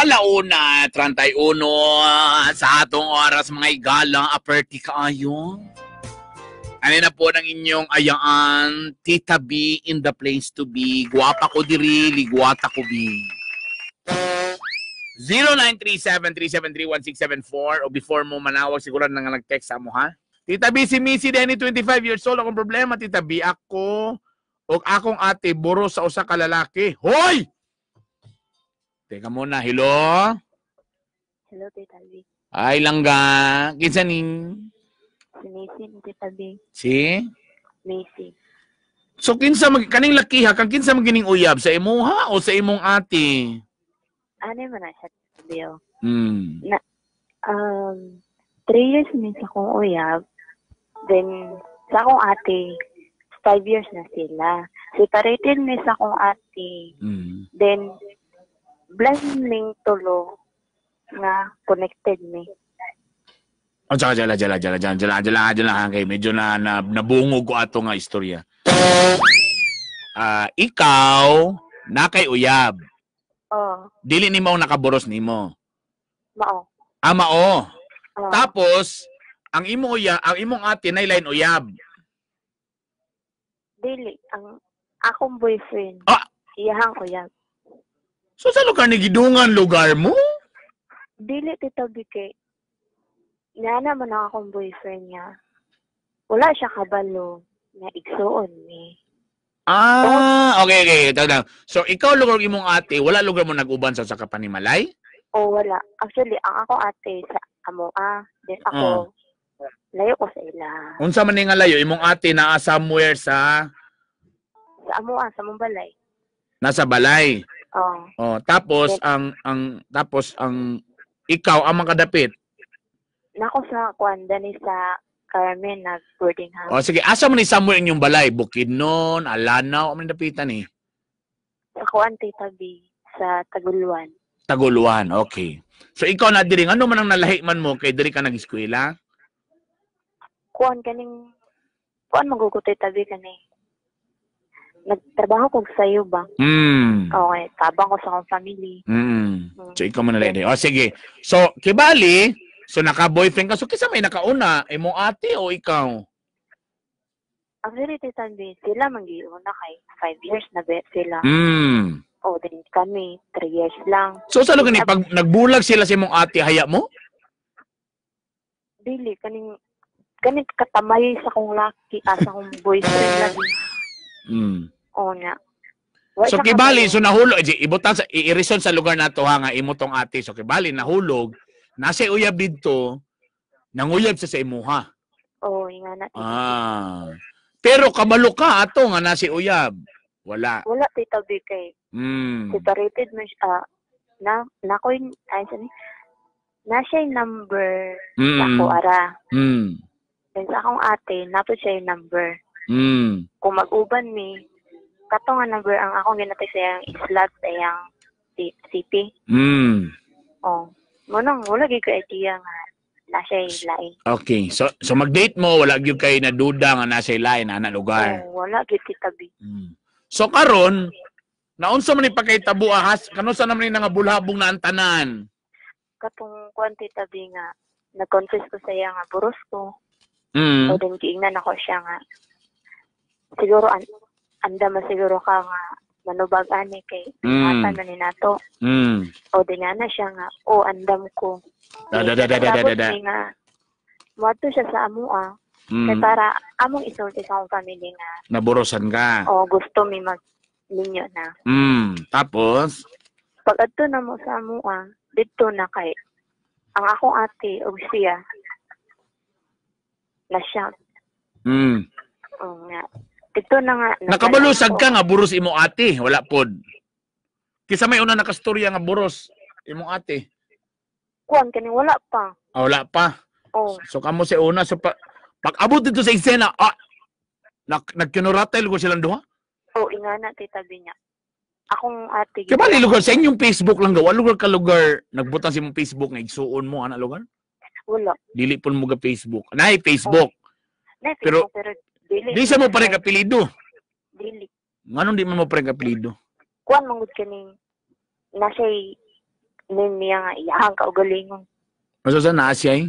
1:31 sa atong oras, mga igala, aperti kaayo. Ano na po ng inyong ayaan, Tita B in the place to be. Guwapa ko diri, ligwata ko bi. 0937-373-1674 o before mo manawag, siguro na nga nag-text sa mo, ha? Tita B, si Missy Denny, 25 years old. Akong problema, Tita B, ako o akong ate, buro sa usa ka lalaki. Hoy! Teka muna, hello? Hello, Tita B. Ay, langga. Kinsa ning? Si Macy, Tita B. Si? Macy. So, kinsa mag, kaning lakiha, kang kinsa magining uyab? Sa imuha o sa imong ate? Ano man na siya, Tita B, oh. 3 years min sa akong uyab. Then, sa akong ate, 5 years na sila. Separated mi sa akong ate. Then, blind ning tulo nga connected mi. Oh, tsaka, jala, jala, jala, jala, jala, jala, jala, kay medyo na nabungog ko ato nga istorya. Ikaw, na kay uyab. Oo. Dili nimo ang nakaboros nimo. Mao. Ah, mao. Oo. Tapos, ang imong uya, ang imong ate na line uyab. Dili ang akong boyfriend. Ah! Iyahang uyab. So sa lugar ni gidungan lugar mo? Dili, Tita B, kay niana man ang akong boyfriend niya. Wala siya kabalo na igsuon ni. Ah, okay. Ito lang. So ikaw lugar imong ate, wala lugar mo nag-uban sa kapanimalay? O wala. Actually, ang ako ate sa amoa, then ako layo ko sa ila. Unsa man ni nga layo imong ate naa somewhere sa Sa amoa, sa mong balay. Nasa balay. Oo. Oh, tapos ang tapos ang ikaw ang makadapit. Nako sa kuan dani sa Carmen nag boarding house. O sige, asa man ni somewhere inyong balay? Bukidnon, Alanaw, man dapitan ni. Sa kuan, Tita B, sa Taguluan. Taguluan, okay. So ikaw na diri, ano man ang nalahi man mo kay diri ka nag-eskwela? Kuan kaning kuan magugo, Tita B, kani. Nagtrabaho kog sayo ba? Okay, tabang ko sa akong family. So ikaw man nalahi. O sige. So kibali, so naka-boyfriend ka. So kinsa may nakauna, imong ate o ikaw? Actually, Tita B, sila man giuna kay 5 years na be sila. O then kami 3 years lang. So sa lugar ni pag nagbulag sila sa imong ate, haya mo? Dili kaning ganit katamay sa akong laki, sa akong boyfriend lagi. Oo nga. Wa So siya kibali, kabalo. So nahulog, ibutan sa i-reason sa lugar nato ha nga imo tong ate. So kibali nahulog, nasa uyab didto, nanguyab sa imuha. Oo, nga na. Ah. Pero kabalo ka ato nga nasa uyab. Wala. Wala, Tita B, kay separated man siya. Na na ko ay sani. Na siya yung number sa ako ara. Then sa akong ate, nato siya yung number. Kung mag-uban mi, kato nga number ang akong ginatay sa iyang islot sa iyang city. Oh. Munang wala gyud ko idea nga na siya yung lain. Okay. So mag-date mo, wala gyud kay naduda nga nasa lain ana lugar. Oh, wala gyud, Tita B. So karon, naunsa man ni pakahitabo ahas, kanusa naman ni nga bulhabong na ang tanan? Katong kuan, Tita B, nga nag-confess ko sa iya nga buros ko. O then giingnan ako siya nga siguro anda man siguro ka nga manubag ani kay mata man ni nato. O din nga na siya nga o andam ko. Da da da da da da da. Tapos nga muadto siya sa amoa kay para among isulti sa akong family nga Naburosan ka. O gusto mi mag ninyo na. Tapos pag adto na mo sa amoa didto na kay ang akong ate og siya na siya. O nga. Dito na nga. Nakabalusag ka nga buros imo ate, wala pod. Kisa may una nakastorya nga buros imong ate. Kuan kani wala pa. Ah, wala pa. Oh. So kamo si una so pa, pag abot dito sa eksena, nagkinuratel ko silang duha. Oh, ingana Tita B niya. Akong ate. Kaya bali lugar sa inyong Facebook lang gawa lugar ka lugar nagbutang sa imong Facebook nga igsuon mo ana lugar? Wala. Dili pud mo ga Facebook. Naay Facebook. Oh. Naay Pero Facebook, pero dili. Di sa mo pare kapilido. Dili. Nganong di man mo pare kapilido? Kuan manggod kaning na siya'y Name niya nga iyahang kaugalingon. Masa sa naa siya eh?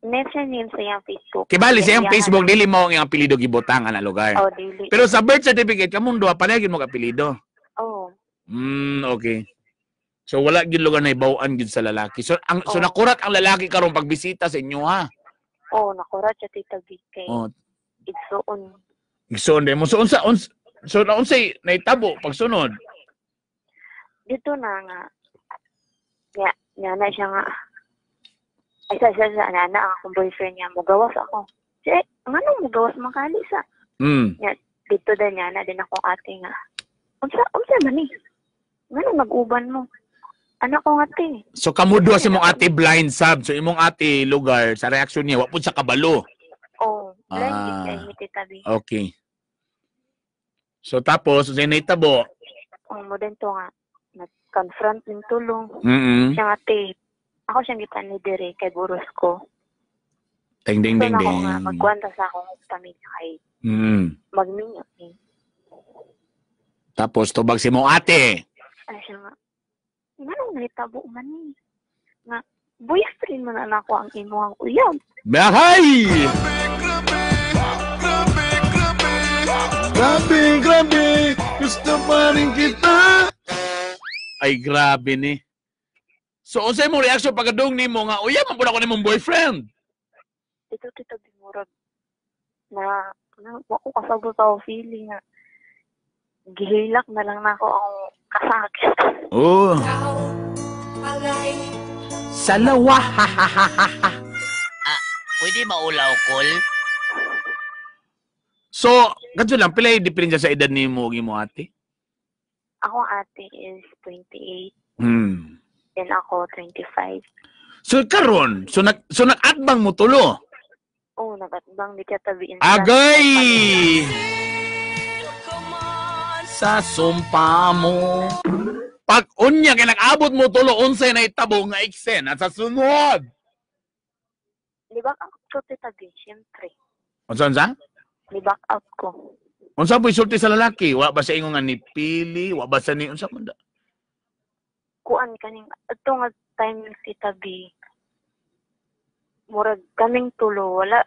Name siya name sa iyang Facebook. Kay bali sa iyang Facebook dili mo ang iyang apelyido gibutang ana lugar. Oh, dili. Pero sa birth certificate kamong duha pareha gyud mo ka apelyido. Oh. Okay. So wala gyud lugar na ibaw-an gyud sa lalaki. So ang so nakurat ang lalaki karon pagbisita sa inyo ha. Oh, nakurat siya, Tita B, kay igsuon. Igsuon din mo. So unsa so naunsay nahitabo pagsunod? Dito na nga. Nya, nya na siya nga. Ay sa sa na ang akong boyfriend niya mugawas ako. Siya, ngano mugawas man kali sa? Nya, dito din niya na din akong ate nga. Unsa man ni? Ngano nag-uban mo? Anak ko nga ate. So kamo duha sa imong ate blind sub. So imong ate lugar sa reaksyon niya wa pud sa kabalo. Oh, blind gid kay mi, Tita B. Okay. So tapos unsay nahitabo? Ang mo din to nga nag-confront ning tulong. Siya nga ate. Ako siyang gitan ni dire kay buros ko. Ding ding ding ding. Nga magkwenta sa akong pamilya kay magminyo ni. Tapos tubag si imong ate. Ay siya nga. Nganong nahitabo man ni? Nga boyfriend man na nako ang imong uyab. Bahay! Grabe, grabe, gusto pa rin kita. Ay, grabe ni. So, unsay mong reaksyon pagkadung nimo nga, uyab man pud ako nimong boyfriend? Dito, Tita B, murag na wa ko kasabot sa feeling nga gihilak na lang nako ang kasakit. Oh. Salawa. Pwede maulaw, Kol? So, kadto lang, pila yung diferensya sa edad nimo ug imo ate? Ako ate is 28. Then ako 25. So karon, so nag-atbang mo tulo. Oh, nag-atbang di ka tabiin. Agay! Sa sumpa mo. Pag unya kay nag-abot mo tulo unsay na itabo nga eksena sa sunod. Di back out ko, Tita B, syempre. Unsa unsa? Di back out ko. Unsa po isulti sa lalaki? Wa ba sa ingon nga ni pili? Wa ba sa ni unsa man da? Kuan kaning adto nga time, Tita B. Murag kaming tulo wala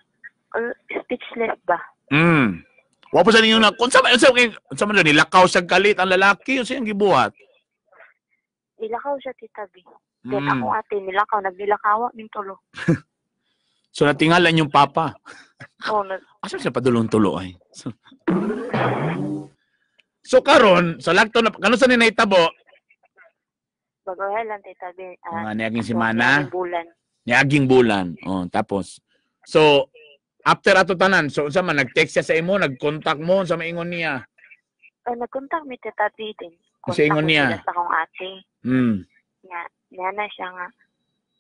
speechless ba? Wa pa sa ninyo na kung sa man nilakaw sa galit ang lalaki unsa iyang gibuhat? Nilakaw siya, Tita B. Then ako ate nilakaw, nagnilakawa ning tulo. So natingalan yung papa. Oh, asa siya padulong tulo ay. So karon sa lakto na kano sa ni nahitabo? Bagohay lang, Tita B. Mga niaging semana. Bulan. Niaging bulan. Oh, tapos. So after ato tanan, so unsa man nag-text siya sa imo, nag-contact mo, unsa maingon niya? Nag-contact mi, Tita B din. Unsa ingon niya? Sa akong ate. Nga, niya na siya nga.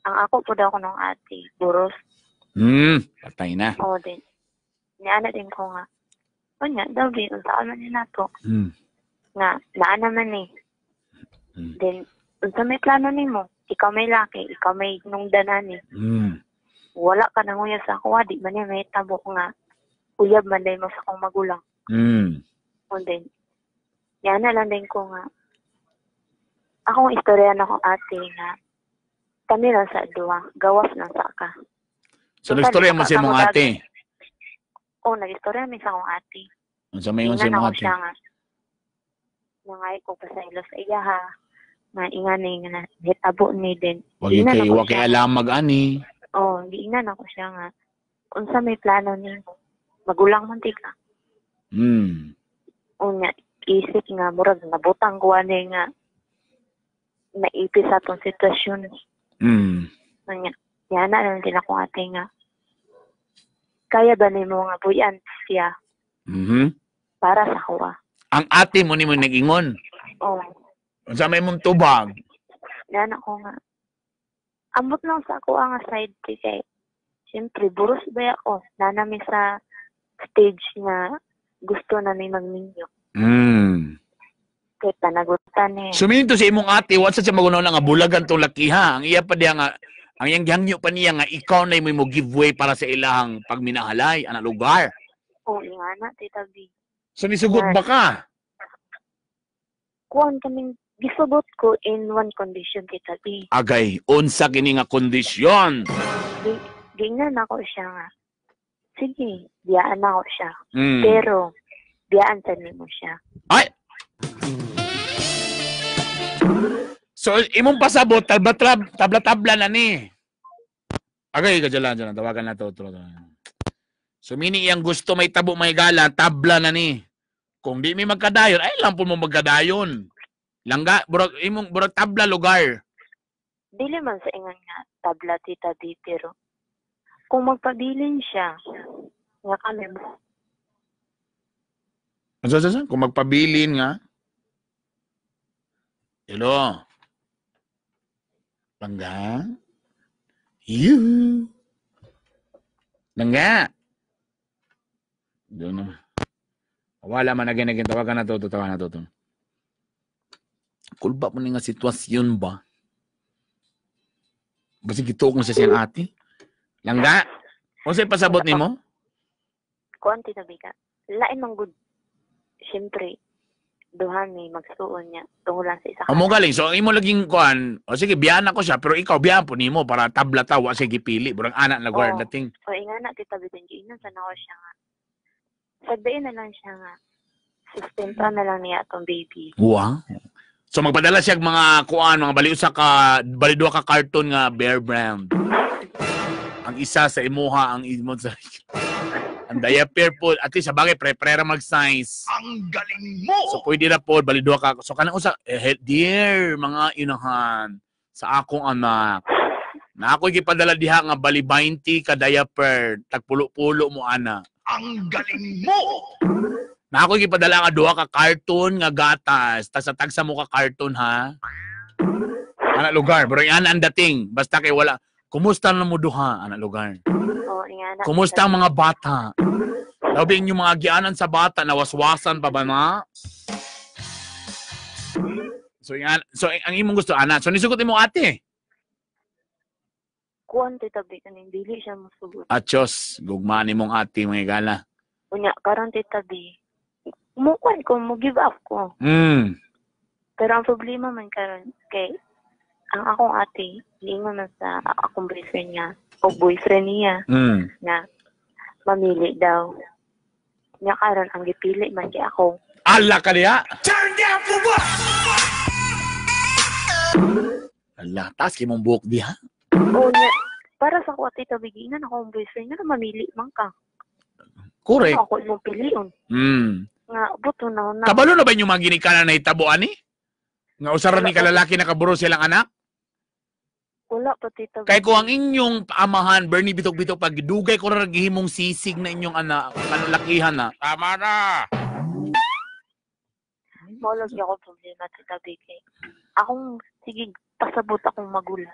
Ang ako po daw ko nung ate, buros. Patay na. Oo din. Niya na din ko nga. O niya, daw din, unsa man niya nato. Nga, naa naman eh. Then, unsa may plano nimo? Ikaw may laki, ikaw may nung danan eh. Wala ka nang uyab sa ako, di man niya may tabo nga. Uyab man din mo sa akong magulang. And then, yan na lang din ko nga. Akong istorya na akong ate nga, kami lang sa duwa, gawas lang sa ka. So, nag-istorya mo sa imong ate? Oo, nag-istorya mi sa akong ate. Unsa may ingon sa imong ate? Siya nga, nangay ko pa sa ilo sa iya ha. Nga ingani nga na, hitabo ni din. Wag kay wa kay alam mag-ani. Oo, giingnan ako siya nga. Unsa may plano nimo? Magulang man tika. Unya, isip nga murag nabutang ko ani nga naipis sa atong sitwasyon. Unya, yana lang din ako ate nga. Kaya ba nimo nga buyan siya? Para sa kuha. Ang ate mo nimo nag-ingon? Oo. Unsa may mong tubag? Yana ko nga. Ambot lang sa ako ang side kay siyempre buros ba ako na nami sa stage na gusto na mi magminyo. Kay panagutan eh. Suminto sa imong ate, wa sa siya magunaw na nga bulagan tong lakiha. Ang iya pa diya nga ang iyang gihangyo pa niya nga ikaw na mo give way para sa ilahang pagminahalay ana lugar. Oo, nga na, Tita B. So nisugot ba ka? Kuan kaming Gisugot ko in one condition, Tita B. Agay, unsa kini nga kondisyon? Giingnan ako siya nga, sige, biyaan ako siya. Pero, biyaan sa nimo siya. Ay! So, imong pasabot, tabla-tabla na ni. Agay, kadyalan, tawagan na to. So, meaning iyang gusto may tabo may gala, tabla na ni. Kung di mi magkadayon, ay lang po mo magkadayon. Langga, burag, imong, burag tabla lugar. Dili man sa ingon nga, tabla, Tita B, pero kung magpabilin siya, nga kami mo. Ano, kung magpabilin nga? Hello? Langga? Yuhu! Langga! Doon naman. Wala man again, tawagan na to, tawagan na to. Kulba mo ni nga sitwasyon ba? Basi gituok mo sa siyang ate? Langga? Unsay pasabot nimo? Kuan, Tita B, ka. Lain man good. Siyempre, duha ni magsuon niya tungod lang sa isa ka. Amo galing. So ang imo laging kuan, o sige biyaan ako siya, pero ikaw biyaan po nimo para tabla ta wa siya gipili, burang anak na guard dating. O ingana, Tita B, giingnan sa nako siya nga. Sagdain na lang siya nga. Sustento na lang niya atong baby. Wow. So magpadala siya mga kuan, mga bali usa ka, bali duha ka carton nga Bear Brand. Ang isa sa imuha, ang imo sa ang diaper po, at least sa bagay pre-prera mag-size. Ang galing mo! So pwede na po, bali duha ka. So kanang usa, dear mga inahan sa akong anak. Na ako'y gipadala diha nga bali 20 ka diaper, tagpulo-pulo mo ana. Ang galing mo! Na ako'y gipadala nga duha ka carton nga gatas, tagsa-tagsa mo ka carton ha. Ana lugar, pero ana ang dating, basta kay wala. Kumusta na mo duha, ana lugar? Oh, ingana. Kumusta ang mga bata? Labi inyong mga gianan sa bata, nawaswasan pa ba na? So, so ang imong gusto, ana. So, nisugot imong ate? Kuan, Tita B, kaning dili siya mosugot. Achos, gugmaan imong ate, mga gala. Unya, karon, Tita B, mukuan ko, mo give up ko. Pero ang problema man karon kay ang akong ate, niingon man sa akong boyfriend niya, o boyfriend niya, na mamili daw. Nya karon ang gipili man kay ako. Ala ka niya! Turn down for what? Ala, taas kay mong buhok diha. Oo niya, para sa ako, Tita B, giingnan ako ang boyfriend niya na mamili man ka. Correct. Ano ako imong pilion? Nga, buto na na. Kabalo na ba inyong mga ginikanan na hitabo, ani? Nga usaran ni kalalaki nakaburo silang anak? Wala pa, Tita B. Kay kung ang inyong amahan, Bernie Bitok-Bitok, pag dugay ko na naghihimong sisig na inyong anak, kanulakihan na. Tama na! Maulag niya ako problema, Tita B. Kay akong, sige, pasabot akong magula.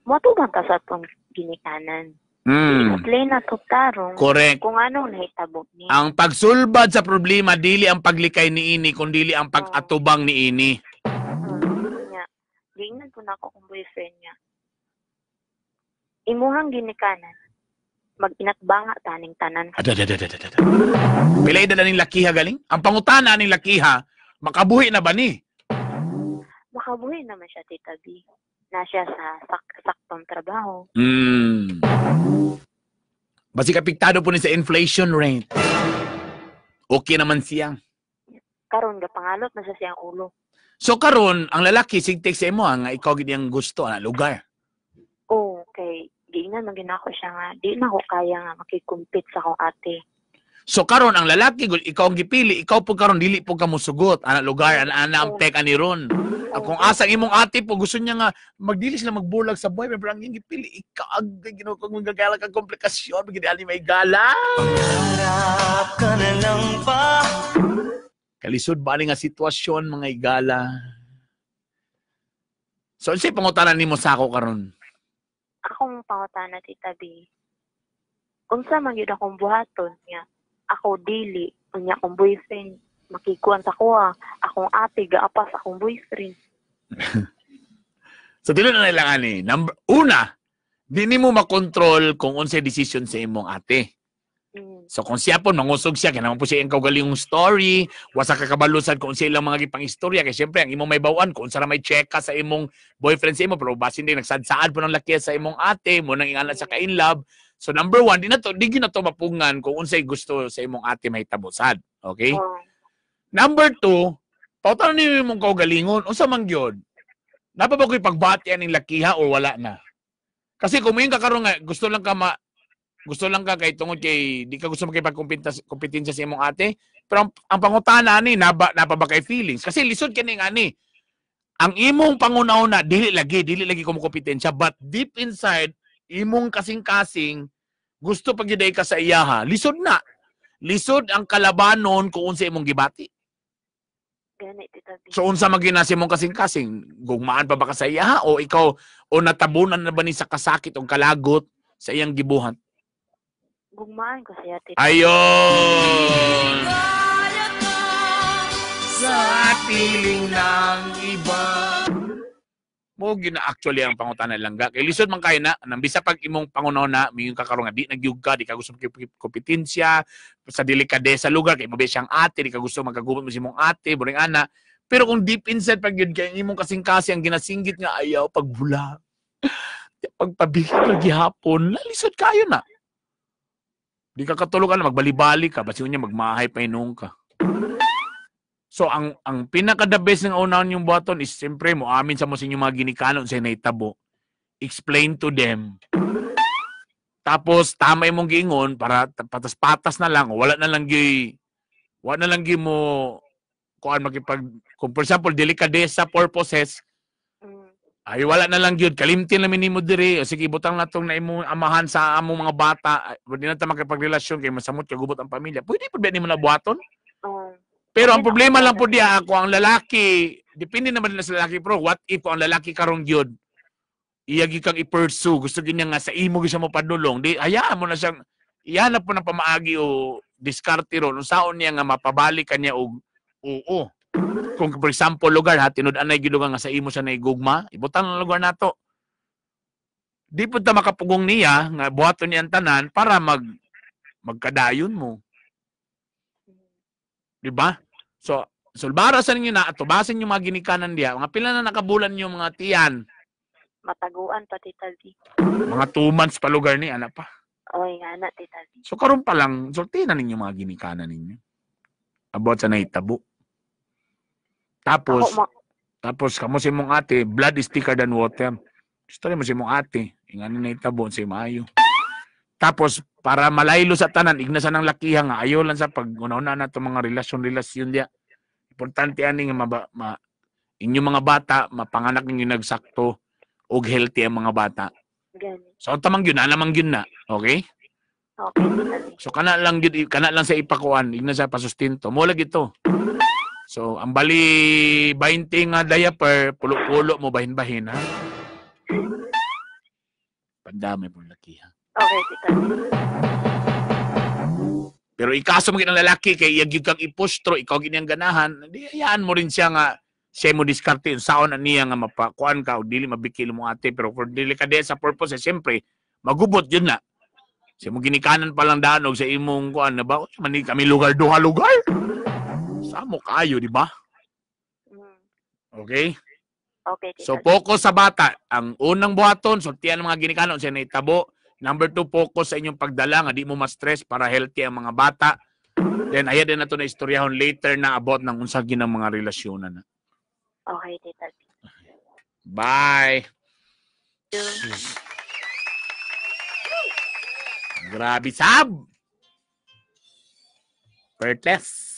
Motuban ta sa atong ginikanan. I-explain na to tarong. Correct. Kung anong nahitabo ni. Ang pagsulbad sa problema, dili ang paglikay ni ini, kundi dili ang pag-atubang ni ini. Nga. Giingnan po na ako kung boyfriend niya. Imuhang ginikanan, mag-inatbanga taning tanan. Adadadadadada. Pila edad ning lakiha galing? Ang pangutana ning lakiha, makabuhi na ba ni? Makabuhi naman siya, Tita B. Na siya sa saktong trabaho. Basig apektado po ni sa inflation rate. Okay naman siya. Karon gapangalot na siya siyang ulo. So karon ang lalaki sigtik sa imo nga ikaw gid ang gusto ana lugar. Oo, kay giingnan man ginako siya nga di na ko kaya nga makikompete sa akong ate. So karon ang lalaki gud ikaw ang gipili, ikaw pud karon dili pud ka mosugot ana lugar ana ana ang pek ani ron. Kung asa ang imong ate po gusto niya nga magdili sila magbulag sa buhay pero ang iyang gipili ikaw ang Ginoo kung magagala kag komplikasyon gid ani may gala. Harap ka na lang ba? Kalisod ba ni nga sitwasyon mga igala? So unsay pangutana nimo sa ako karon? Akong pangutana, Tita B. Unsa man gyud akong buhaton niya? Ako dili, unya akong boyfriend makikuan sa kuha, akong ate gaapas akong boyfriend. So dili na lang ani. Number una, di nimo makontrol kung unsay decision sa imong ate. So kung siya po, mangusog siya, kaya naman po siya iyang kaugalingong story, wasa kakabalusan kung siya ilang mga gipang istorya, kaya siyempre, ang imong may bawaan, kung unsa ra may cheka sa imong boyfriend sa imo, pero basin din, nagsadsaad po ng laki sa imong ate, mo nang ingana sa ka-in love. So number one, di na to, di gyud na to mapungan kung unsay gusto sa imong ate mahitabo sad. Okay? Oh. Number two, pautanon ninyo imong kaugalingon, unsa man gyud? Napa ba ko'y pagbati aning lakiha o wala na? Kasi kung moingon ka karon nga gusto lang ka gusto lang ka kay tungod kay di ka gusto makipagkompetensya sa imong ate, pero ang pangutana ani naba napa ba kay feelings? Kasi lisod kini nga ani. Ang imong panguna-una dili lagi kumukompetensya, but deep inside imong kasing-kasing gusto pag gyud ka sa iyaha. Lisod na. Lisod ang kalabanon kung unsa imong gibati. Gani, Tita B. So unsa man gyud na sa imong kasing-kasing, gugmaan pa ba ka sa iyaha o ikaw o natabunan na ba ni sa kasakit o kalagot sa iyang gibuhat? Gugmaan ko siya, Tita. Ayon! Sa piling ng iba. Mo gyud na actually ang pangutana langga. Kay lisod man kayo na, nang bisa pag imong pangunaw na, miingon ka karon nga di nagyug ka, di ka gusto makipagkompetensya, sa delikadesa lugar, kay mabi siyang ate, di ka gusto magkagubot mo sa imong ate, buring ana. Pero kung deep inside pag yun, kay imong kasing-kasi ang ginasinggit nga ayaw, pagbula, pagpabilin lagi hapon, lisod kayo na. Di ka katulog, ano, magbalibali ka, basi niya magmahay pa inong ka. So, ang pinaka-the best ng unahan yung buhaton is, siyempre, mo amin sa mo sa inyong mga ginikanon sa naitabo. Explain to them. Tapos, tama imong giingon para patas-patas na lang, o wala na lang gi mo, kuan makipag, kung for example, delikadesa purposes, ay wala na lang gyud, kalimtin lang nimo diri, o sige butang na tong na imong amahan sa among mga bata, di na ta makipagrelasyon kay masamot kagubot ang pamilya. Pwede pud ba nimo na buhaton? Pero ang problema lang po diya ako ang lalaki, depende naman nila sa lalaki, pero what if ang lalaki karon gyud iya gyud kang i-pursue, gusto gyud niya nga sa imo gyud siya mo padulong, di hayaan mo na siyang ihanap po ng pamaagi o diskarte ron, unsaon niya nga mapabalik ka niya og oo. Kung for example lugar ha, tinud-anay gyud nga sa imo siya naigugma, ibutang ang lugar nato. Di pud ta makapugong niya nga buhaton niya ang tanan para magkadayon mo. Di ba? So, sulbara sa ninyo na atubasin yung mga ginikanan diya. Mga pila na nakabulan yung mga tiyan. Mataguan pa, Tita B. Mga 2 months pa lugar ni anak pa. Oy, nga na, Tita B. So karon pa lang, sulti na ninyo mga ginikanan ninyo. About sa nahitabo. Tapos, tapos kamo si mong ate, blood is thicker than water. Gusto mo si mong ate, ingani nahitabo si maayo. Tapos para malaylo sa tanan, igna sa nang lakiha nga ayo lang sa pag-una-una na itong mga relasyon-relasyon diya. Importante ani nga inyong mga bata mapanganak ninyo nagsakto og healthy ang mga bata. So tamang gyud na namang gyud na, okay? Okay. So kana lang gyud, kana lang sa ipakuan, igna sa pasustinto. Mo lagi to. So ang bali 20 nga diaper, pulo-pulo mo bahin-bahin ha. Pandami pong lakiha. Okay, Tita. Pero ikaso mo ang lalaki kay iya gyud kang ipustro, ikaw gyud niyang ganahan, di hayaan mo rin siya nga siya mo diskarte unsaon na niya nga mapakuan ka o dili mabikil mo ate, pero for delikadesa purpose siyempre magubot yun na. Sa imong ginikanan pa lang daan og sa imong kuan na ba man kami lugar duha lugar. Samo kayo, di ba? Okay? Okay, Tita. So focus sa bata. Ang unang buhaton, sultian ang mga ginikanan siya naitabo. Number 2, focus sa inyong pagdala nga di mo ma-stress para healthy ang mga bata. Then ayan din nato na istoryahon later na about ng unsa ginang mga relasyonan na. Okay, Tita. Bye. Grabe sab. Pertles.